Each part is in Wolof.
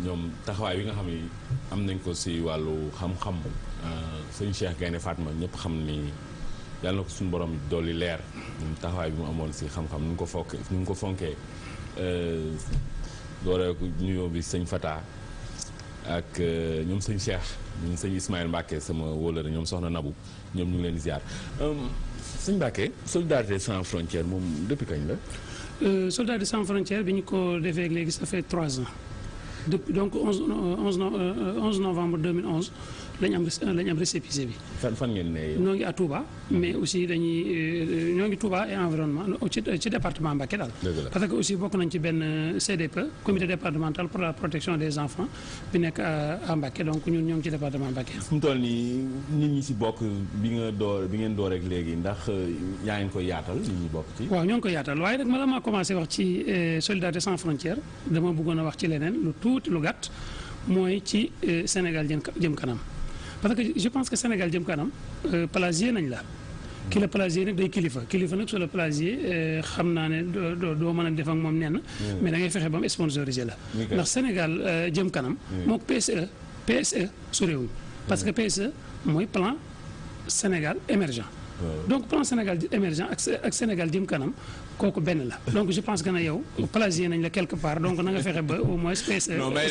ñoom taxawaay bi nga xam ni am nañ ko si wàllu xam-xam sëñ Cheikh Gaynde Fatma ñëpp xam ni yàlla na ko suñu borom dolli leer ñoom taxawaay bi mu amoon si xam-xam nu mu ko fonkee dooree ko nuyoo bi sëñ Fata ak ñoom sëñ Cheikh ñoom sëñ Ismaël Mbacke sama wóolare ñoom soxna Nabou ñoom ñu ngi leen di ziar sëñ Mbacke solidarité sans frontière moom depuis kañ la. solidarité sans frontière bi ñu ko defee léegi ça fait 3 ans depuis donc 11 novembre 2011 lañ am récépissé bi. fan ngeen ne. ñoo ngi à Touba mais aussi dañuy ñoo ngi Touba et environnement ci département Mbacké daal. parce que aussi bokk nañ ci benn CDP comité départemental pour la protection des enfants bi nekk à Mbacké donc ñun ñoo ngi ci département Mbacké. fu mu toll nii nit ñi si bokk bi ngeen door rek léegi ndax yaa ngi koy yaatal nit ñi bokk ci. waaw ñoo ngi koy yaatal waaye nag bala maa commencé wax ci solidarité sans frontières dama bëggoon a wax ci leneen lu tuuti lu gàtt mooy ci Sénégal jëm kanam. parce que je pense que Sénégal jëm kanam plagier nañ la ki la plagier nag day kilifa nag su la plagier xam naa ne doo mën a def ak moom nenn mais da ngay fexe ba mu sponsorisé la ndax Sénégal jëm kanam mook PSE su réewuñ parce que PSE mooy plan Sénégal émergent donc plan Sénégal émergent ak Sénégal jëm kanam kooku benn la donc je pense que na yow plagier nañ la quelque part donc na nga fexe ba au moins PSE. non mais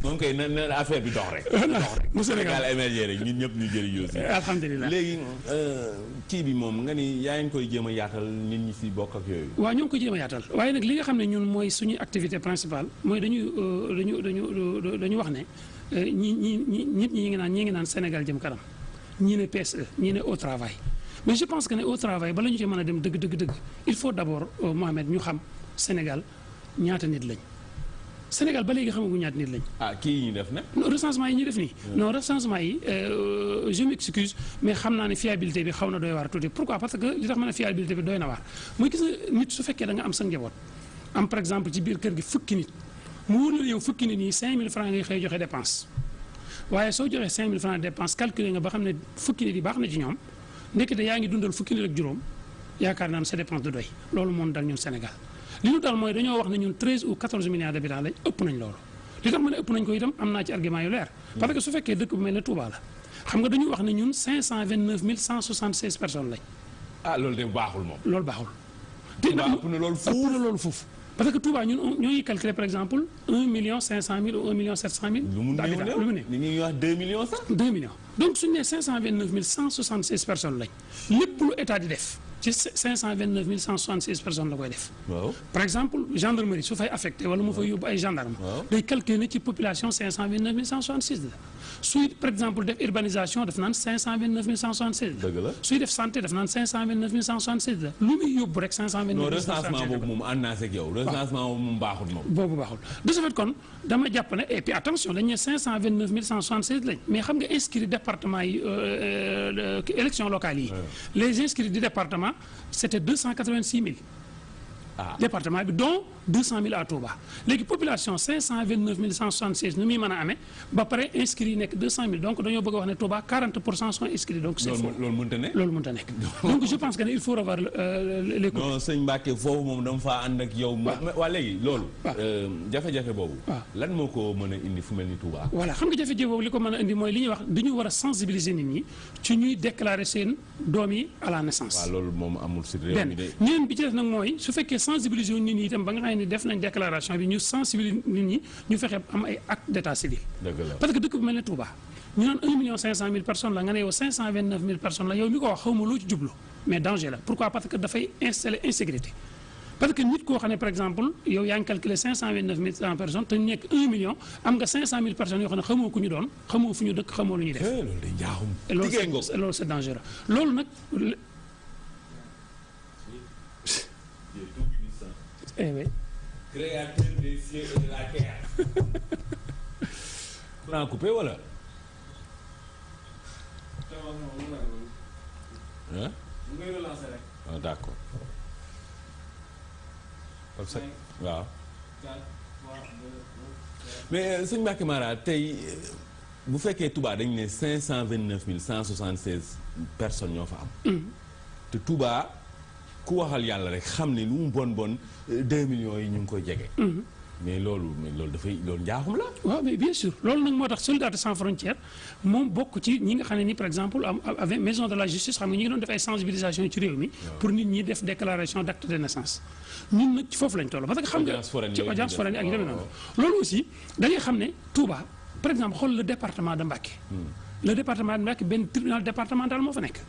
moom kay na affaire bi dox rek. mu Sénégal émergé rek ñun ñëpp ñu jëriñoo si. alhamdulilah léegi kii bi moom nga ni yaa ngi koy jéem a yaatal nit ñi si bokk ak yooyu. waaw ñoo ngi koy jéem a yaatal waaye nag li nga xam ne ñun mooy suñu activité principale mooy dañu wax ne nit ñi ngi naan Sénégal jëm kanam ñii ne PSE ñii ne au travail. mais je pense que ne au travail bala ñu ci mën a dem dëgg il faut d'abord Mohamed ñu xam Sénégal ñaata nit lañ Sénégal ba léegi xamagu ñaata nit lañ. kii yi ñu def nag. non recensement yi ñu def nii. non recensement yi je m'excuse mais xam naa ne fiabilité bi xaw na doy waar tuuti pourquoi parce que li tax ma ne fiabilité bi doy na waar mooy gis nga nit su fekkee da nga am sa njaboot am par exemple ci biir kër gi fukki nit mu wóor na yow fukki nit yi 5000 francs ngay xëy joxe dépense waaye soo joxee 5000 francs dépense calculer nga ba xam ne fukki nit yi baax na ci ñoom. ndekete yaa ngi dundal fukki nit ak juróom yaakaar naa ne sa dépense du doy loolu moo dal ñun Sénégal li ñu dal mooy dañoo wax ne ñun 13 ou 14 milliards d'habitants lañ ëpp nañ loolu li tax ma ne ëpp nañ ko itam am naa ci argument yu leer parce que su fekkee dëkk bu mel ne Touba la xam nga dañuy wax ne ñun 529 176 personnes lañ. loolu de baaxul moom. loolu baaxul. Touba ëpp na loolu foofu parce que Touba ñun ñoo ngi calculer par exemple 1 500 000 ou 1 700 000. lu mu néew ni ngi wax 2 millions sax. 2 millions donc suñu nee 529 176 personnes lañ lépp lu état di def ci 529 176 personnes la koy def. waaw par exemple gendarmerie su fay affecté wala mu fay yóbbu ay gendarme. day calculer ne ci population 529 166 la. suy par exemple def urbanisation def naan 529 176 la. dëgg la suy def santé def naan 529 176 la lu muy yóbbu rek 529 non recensement boobu moom ànd naa ak yow. recensement boobu moom baaxul moom. boobu baaxul de ce fait kon dama jàpp ne et puis attention dañu ne 529 176 lañ mais xam nga inscrits département yi élection locale yi. les inscrits du département c'était 286 000. département bi dont 200 000 à Touba léegi population 529 176 nu muy mën a amee ba pare inscrits yi nekk 200 000 donc dañoo bëgg a wax ne Touba 40% sont inscrits donc c'est faux. loolu mënta ne. loolu mënta nekk donc je pense que ne il faut revoir les coûts. non sëñ Mbacke foofu moom dama faa ànd ak yow. waa léegi loolu. jafe-jafe boobu. lan moo ko mën a indi fu mel ni Touba. voilà xam nga jafe-jafe boobu li ko mën a indi mooy li ñuy wax dañu war a sensibiliser nit ñi ci ñuy déclarer seen doom yi à la naissance. waaw loolu moom amul si réew mi de. ñeneen bi ci def nag mooy su fekkee sensibiliser nit ñi itam ba nga xam ne def nañ déclaration bi ñu sensibiliser nit ñi ñu fexe am ay acte d'état civil. dëgg la parce que dëkk bu mel ne Touba ñu naan 1 500 000 personnes la nga ne yow 529 000 personnes la yow mi ko wax xaw ma loo ci jublu mais danger la pourquoi parce que dafay installer insécurité parce que nit koo xam ne par exemple yow yaa ngi calculer 529 000 personnes te ñu nekk 1 million am nga 500 000 personnes yoo xam ne xamoo ku ñu doon xamoo fu ñu dëkk xamoo lu ñuy def. loolu day njaaxum. loolu c'est dangereux loolu nag. créateur des cieux et de la terre. courant coupé wala. hein. d'accord. parce que waaw. mais sëñ Mbacke Mara tey bu fekkee Touba dañu ne 529 176 personnes ñoo fa am. te Touba ku waxal yàlla rek xam ne lu mu bon 2 millions yi ñu ngi koy jege. mais loolu loolu njaaxum la. waaw mais bien sûr loolu nag moo tax Solidarité sans frontières moom bokk ci ñi nga xam ne ni par exemple avec maison de la justice xam nga ñi ngi doon def ay sensibilisation ci réew mi. pour nit ñi def déclaration d'acte de naissance. ñun nag ci foofu lañ toll parce que xam nga ci audience foraine ak yu demee noonu. loolu aussi da ngay xam ne Touba par exemple xool le département de Mbacké. le département de Mbacké benn tribunal départemental moo fa nekk.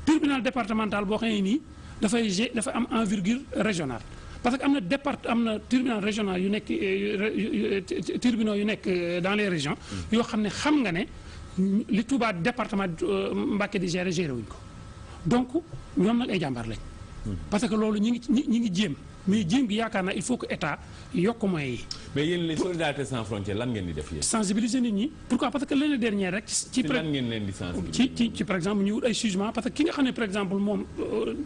tribunal départemental boo xam ne nii dafa am envergure régionale. parce que am na tribunal régional yu nekk tribunaux yu nekk dans les régions. yoo xam ne xam nga ne li Touba département Mbacké di gérer wuñ ko donc ñoom nag ay jàmbaar lañ. parce que loolu ñi ngi jéem mais jéem gi yaakaar naa il faut que état yokk moyens yi. mais yéen les Solidarité sans frontières lan ngeen di def yéen. sensibiliser nit ñi pourquoi parce que l'année dernière rek. lan ngeen leen di sensibiliser ci par exemple ñu wut ay jugement parce que ki nga xam ne par exemple moom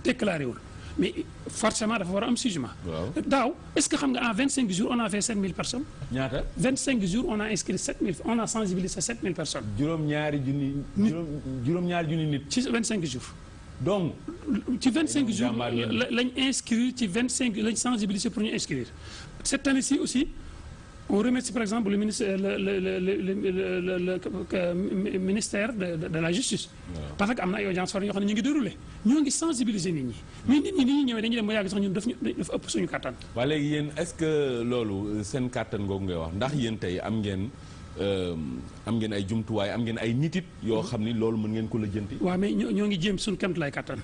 déclaré wul. mais forcément dafa war a am jugement. daaw est-ce que xam nga en 25 jours on a fait 7000 personnes. ñaata. 25 jours on a inscrit 7000 on a sensibilisé 7000 personnes. juróom-ñaari junni nit. ci 25 jours. donc ci 25 jours lañ inscrire ci 25 lañ sensibiliser pour ñu inscrire cette année-ci aussi. on remercie par exemple le ministère de la justice. parce que am na ay audience foraine yoo xam ne ñu ngi déroulé ñoo ngi sensibiliser nit ñi. mais nit ñi ni ñuy ñëwee dañuy dem ba yàgg sax ñun dafa ëpp suñu kàttan. waa léegi yéen est-ce que loolu seen kàttan googu ngay wax ndax yéen tey am ngeen ay jumtuwaay am ngeen ay nitit yoo xam ni loolu mën ngeen ko lijjanti. waaw mais ñoo ngi jéem suñu kéemtalaay kàttan.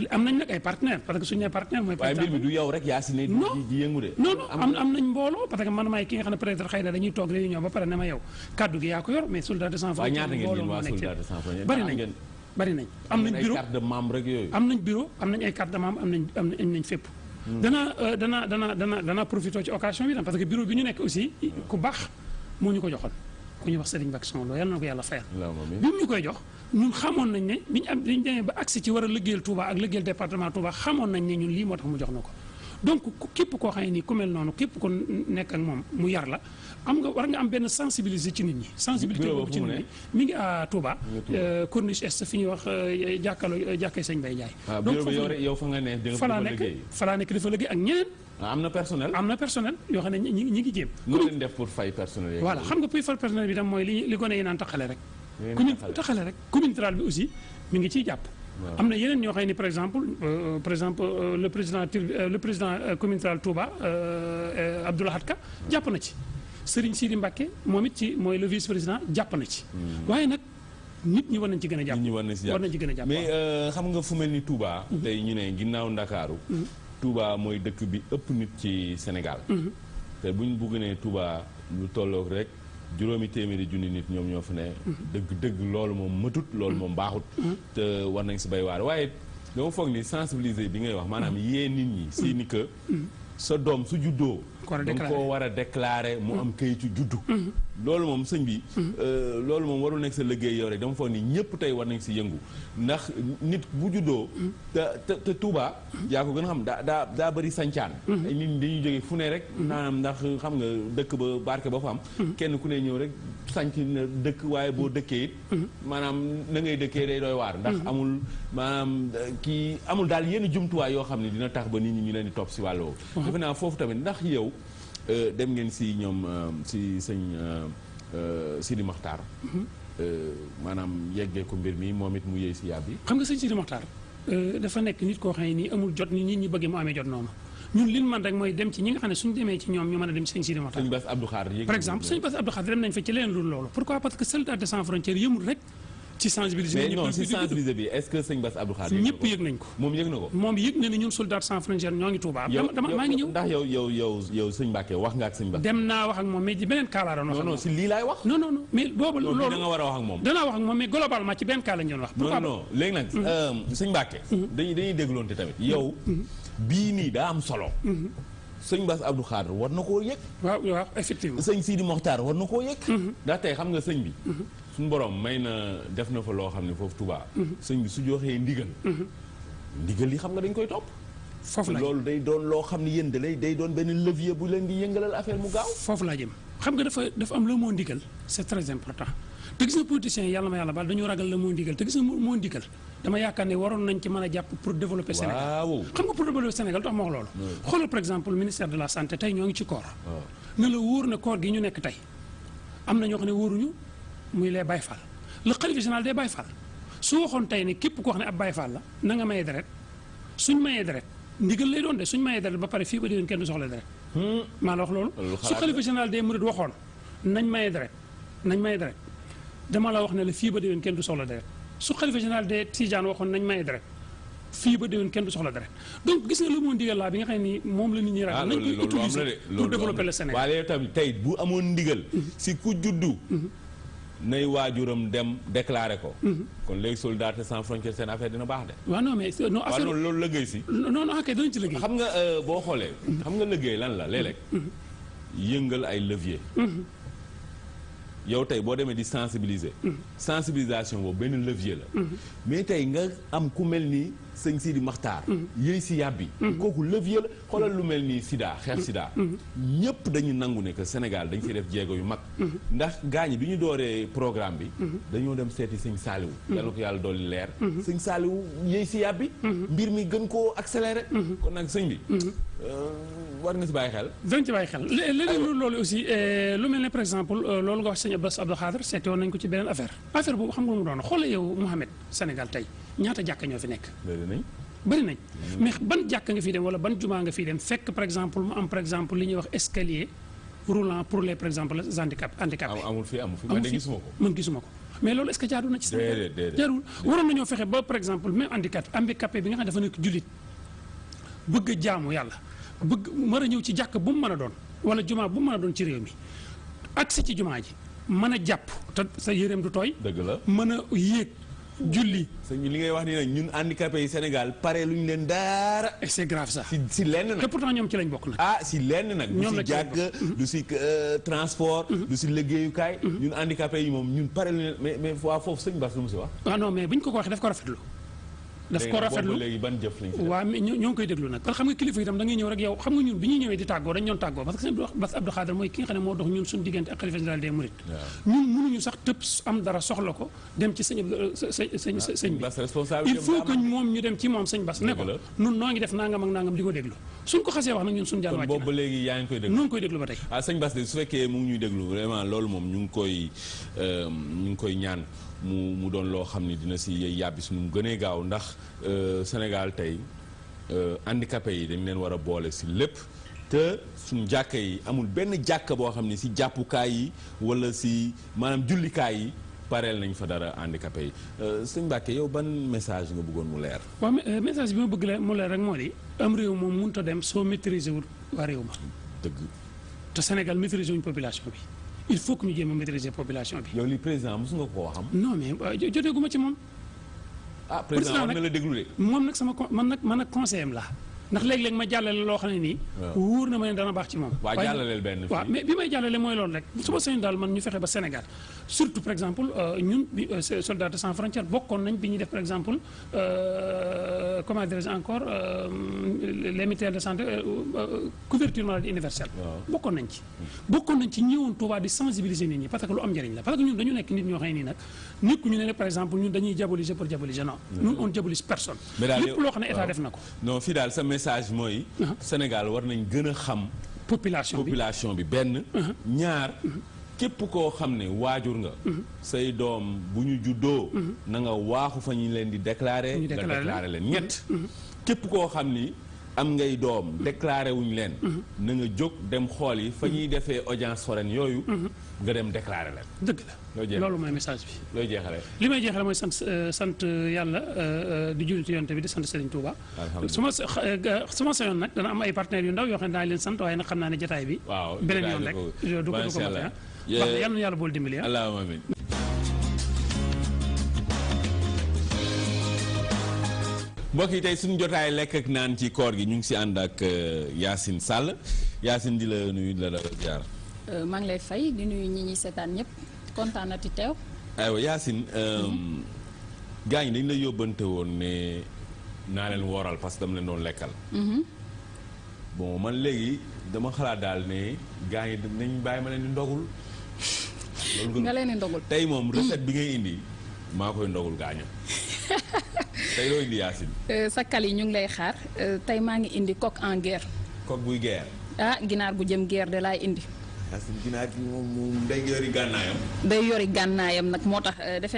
am nañ nag ay partenaires parce que suñu nee partenaire mooy. waaye mbir mi du yow rek yaa si ne. di yëngu de. non am nañ mbooloo parce que man maay ki nga xam ne peut-être xëy na dañuy toog réunion ba pare ne ma yow kaddu gi yaa ko yor mais Solidarité sans frontières. mbooloo moo nekk ci bari nañ. am nañ bureau ay carte de membre rek yooyu. am nañ bureau am nañ ay carte de membre am nañ fépp. danaa profité ci occasion bi tam parce que bureau bi ñu nekk aussi ku baax moo ñu ko joxoon ku ñuy wax Serigne Mbacké Sow yàlla na ko yàlla fayal. bi mu ñu koy jox ñun xamoon nañ ne bi ñu demee ba agsi ci war a liggéeyal Touba ak liggéeyal département Touba xamoon nañ ne ñun lii moo tax mu jox na ko donc képp koo xam ne nii ku mel noonu képp ko nekk ak moom mu yar la war nga am benn sensibiliser ci nit ñi. sensibilité boobu ci nit ñi mi ngi à Touba. Corniche Est fi ñuy wax jàkkee Sëñ Bay Jaay. donc yow fa nga ne fa laa nekk dafa liggéey ak ñeneen. am na personnel yoo xam ne ñi ngi jéem. noo leen def pour fay personnel yeeg. voilà xam nga pour fay personnel bi tam mooy li gone yi naan taxale rek. taxale rek commune rurale bi aussi mi ngi ciy jàpp. am na yeneen ñoo xam ne par exemple le président commune rurale Touba Abdoulahat Ka jàpp na ci. Serigne Sidi Mbacké moom it ci mooy le vice président jàpp na ci. waaye nag nit ñi war nañ ci gën a jàpp. war nañ ci gën a jàpp mais xam nga fu mel ni Touba. tey ñu ne ginnaaw Ndakaaru. Touba mooy dëkk bi ëpp nit ci Sénégal. te bu ñu bëgg ne Touba lu tolloog rek juróomi téeméeri junni nit ñoom ñoo fa ne. dëgg loolu moom mëtut loolu moom baaxut. te war nañ si bay waar waaye dama foog ni sensibiliser bi ngay wax maanaam yee nit ñi si ni que sa doom su juddoo. danga koo war a déclarer mu am kayitu juddu. loolu moom sëñ bi. loolu moom warul nekk sa liggéey yow rek dama foog ni ñëpp tey war nañ si yëngu ndax nit bu juddoo. te Touba. yaa ko gën a xam daa bëri sancaan. ay nit ñi dañuy jógee fu ne rek. naanam ndax xam nga dëkk ba barke ba fa am. kenn ku ne ñëw rek sanc na dëkk waaye boo dëkkee it. maanaam na ngay dëkkee day doy waar. ndax amul maanaam amul daal yenn jumtuwaay yoo xam ne dina tax ba nit ñi ñu leen di topp si wàll woowu. defe naa foofu tamit ndax yow. dem ngeen si ñoom si sëñ Sidi Mokhtar. maanaam yeggee ko mbir mi moom it mu yëy si yàbbi. xam nga sëñ Sidi Mokhtar dafa nekk nit koo xam ne nii amul jot ni nit ñi bëggee mu amee jot noonu ñun li ñu mën rek mooy dem ci ñi nga xam ne suñu demee ci ñoom ñu mën a dem ci sëñ Sidi Mokhtar. sëñ Bass Abdou Khadre par exemple sëñ Bass Abdou Khadre dem nañ fa ci leneen lu loolu pourquoi parce que Solidarité sans frontières yëmul rek. ci sensibiliser mais non si sensibiliser bi est-ce que sëñ Bass Abdou Khadre ñëpp yëg nañ ko. moom yëg na ko. moom yëg na ne ñun Solidarité sans frontières ñoo ngi Touba. maa ngi ñëw ndax yow sëñ Mbacké wax nga ak sëñ Bass. dem naa wax ak moom mais ci beneen cas laa doon wax. non si lii laay wax. non mais boobu loolu da nga war a wax ak moom. danaa wax ak moom mais globalement ci benn cas lañ doon wax. non léegi nag sëñ Mbacké. dañuy dégloonte tamit yow. bii nii daa am solo. sëñ Bass Abdou Khadre war na koo yëg. waaw effectivement. sëñ Sidi Mokhtar war na koo yëg. ndax tey xam nga sëñ bi. suñu borom may na def na fa loo xam ne foofu Touba. sëñ bi su joxee ndigal. ndigal yi xam nga dañ koy topp. foofu la loolu day doon loo xam ne yéen day doon benn levier bu leen di yëngalal affaire mu gaaw. foofu laa jëm xam nga dafa am le mot ndigal c'est très important te gis nga politiciens yi yàlla ma yàlla baal dañoo ragal le mot ndigal te gis nga mot ndigal dama yaakaar ne waroon nañ ci mën a jàpp pour développer Sénégal. waaw xam nga pour développer Sénégal tax ma wax loolu. xoolal par exemple ministère de la santé tey ñoo ngi ci koor. ne la wóor na koor gi ñu nekk tey am na ñoo xam ne wóoruñu muy les Baye Fall le khalife général des Baye Fall su waxoon tey ne képp koo xam ne ab Baye Fall la na nga mayee deret suñ mayee deret ndigal lay doon de suñ mayee deret ba pare fii ba déwén kenn du soxla deret maa la wax loolu su khalife général des Mourides waxoon nañ mayee deret dama la wax ne la fii ba déwén kenn du soxla deret su khalife général des Tidiane waxoon nañ mayee deret fii ba déwén kenn du soxla deret donc gis nga lu mu ndigal laa bi nga xam ne ni moom la nit ñi ragal nañ koy utiliser pour développer le Sénégal. waaye tamit tey bu amoon ndigal si ku juddu nay waajuram dem déclarer ko. kon léegi Solidarité sans frontières seen affaire dina baax de. waaw non mais non affaire waaw loolu liggéey si. non ok danañ ci liggéey. xam nga boo xoolee. xam nga liggéey lan la léeg-léeg. yëngal ay levier. yow tey boo demee di sensibiliser. sensibilisation boobu benn levier la. mais tey nga am ku mel ni sëñ Sidi Maxtaar. yëy si yàbbi. kooku levier la xoolal lu mel ni Sida xeex Sida. ñëpp dañu nangu ne que Sénégal dañ ciy def jéego yu mag. ndax gaañi bi ñu dooree programme bi. dañoo dem seeti sëñ Saaliwu. yàlla ko yàlla dolli leer. sëñ Saaliwu yëy si yàbbi. mbir mi gën koo accéléré. kon nag sëñ bi. war nga si bàyyi xel. dañ ci bàyyi xel léegi loolu aussi lu mel ne par exemple loolu nga wax sëñ Bass Abdou Khadre seete woon nañ ko ci beneen affaire boobu xam nga lu mu doon xoole yow Mouhamed Sénégal tey ñaata jàkka ñoo fi nekk. bëri nañ mais ban jàkka nga fi dem wala ban jumaa nga fi dem fekk par exemple mu am par exemple li ñuy wax escalier roulant pour les par exemple les handicapés. amul fi man de gisuma ko. man gisuma ko mais loolu est-ce que jaadu na ci Sénégal jaadul waroon nañoo fexe ba par exemple même handicapé bi nga xam ne dafa nekk jullit bëgg a jaamu yàlla bëgg mën a ñëw ci jàkk bu mu mën a doon wala jumaa bu mu mën a doon ci réew mi agsi ci jumaa ji mën a jàpp te sa yéreem du tooy. dëgg la mën a yéeg julli. sëñ bi li ngay wax ni nag ñun handicapés yi Sénégal pare lu ñu leen daara. et c'est grave ça. si lenn nag te pourtant ñoom ci lañ bokk nag. si lenn nag. ñoom du si jàkk du si transport. du si liggéeyukaay. ñun handicapés yi moom ñun pare lu ñu leen mais waa foofu sëñ Bass lu mu si wax. non mais bu ñu ko waxee daf ko rafetlu. daf ko rafetlu léegi ban jëf lañ ci def. waaw mais ñoo ngi koy déglu nag parce que xam nga kilifa itam da ngay ñëw rek yow xam nga ñun bi ñuy ñëwee di tàggoo dañ ñoon tàggoo parce que sëñ Bass Abdou Khadre mooy ki nga xam ne moo dox ñun suñu diggante ak xalifa général des mourides ñun mënuñu sax tëb am dara soxla ko dem ci sëñ bi il faut que moom ñu dem ci moom sëñ Bass ne ko nun noo ngi def nangam ak nangam di ko déglu suñ ko xasee wax nag ñun suñu jàll wàcc na boobu ba léegi yaa ngi koy déglu noo ngi koy déglu ba tey sëñ Bass de su fekkee mu ngi ñuy déglu vraiment loolu moom ñu ngi koy ñaan mu doon loo xam ni dina si yàbbi suñu mu gënee gaaw ndax Sénégal tey handicapé yi dañ leen war a boole si lépp te suñu jàkka yi amul benn jàkka boo xam ni si jàppukaay yi wala si maanaam jullikaay yi pareel nañ fa dara handicapé yi sëñ Mbacke yow ban message nga bëggoon mu leer. waaw message bi ma bëgg mu leer rek moo di am réew moom mënut a dem soo maîtriser wul waa réew ma. dëgg. te Sénégal maîtriser wuñ population bi. il faut que ñu jéem a maîtriser population bi. yow li président mos nga koo xam. non mais joteeguma ci moom. président war na la déglu de. moom nag man nag conseiller am laa ndax léeg-léeg ma jàllale loo xam ne nii. wóor na ma ne dana baax ci moom. waaw jàllaleel benn fii waaw mais bi may jàllale mooy loolu rek su ma sañoon daal man ñu fexe ba Sénégal surtout par exemple ñun Solidarité sans frontières bokkoon nañ bi ñuy def par exemple comment dirais-je encore les mutuelles de santé couverture maladie universelle. bokkoon nañ ci ñëwoon Touba di sensibiliser nit ñi parce que lu am njëriñ la parce que ñun dañu nekk nit ñoo xam ne nii nag nit ku ñu ne par exemple ñun dañuy diaboliser pour diaboliser non. ñun on diabolise personne. lépp loo xam ne état def na ko. non fii daal sa message mooy. Sénégal war nañ gën a xam. population bi benn. ñaar. képp koo xam ne waajur nga. say doom bu ñu juddoo. na nga waaxu fa ñu leen di déclarer. nga déclarer leen ñett. képp koo xam ni am ngay doom déclarer wuñ leen. na nga jóg dem xool yi fa ñuy defee audience foraine yooyu. nga dem déclarer leen. dëgg la loolu mooy message bi. looy jeexalee. li may jeexalee mooy sant yàlla di jullit yonte bi di sant Serigne Touba. su ma sañoon nag dana am ay partenaires yu ndaw yoo xam ne daañu leen sant waaye nag xam naa ne jotaay bi. waaw beneen yoon rek du ko mate yal na yàlla bool dimbali allahumma amiin. mbokk yi tey suñu jotaay lekk ak naan ci koor gi ñu ngi si ànd ak Yacine Sall Yacine di la nuyu di la jaar. maa ngi lay fay di nuyu ñi ñuy seetaan ñëpp kontaan na ti teew. aywa Yacine gaañ dañ la yóbbante woon ne naa leen wooral parce que dama leen doon lekkal. bon man léegi dama xalaat daal ne gars yi nañ bàyyi ma leen di ndogul. loolu nga leen di ndogul. tey moom recette bi ngay indi maa koy ndogul gaañu. tey loo indi Yacine. sa kal yi ñu ngi lay xaar tey maa ngi indi coq en guerre. coq buy guerre. ginaar gu jëm guerre de laay indi. Yacine ginaar gi moom day yori gànnaayam. day yori gànnaayam nag moo tax defe naa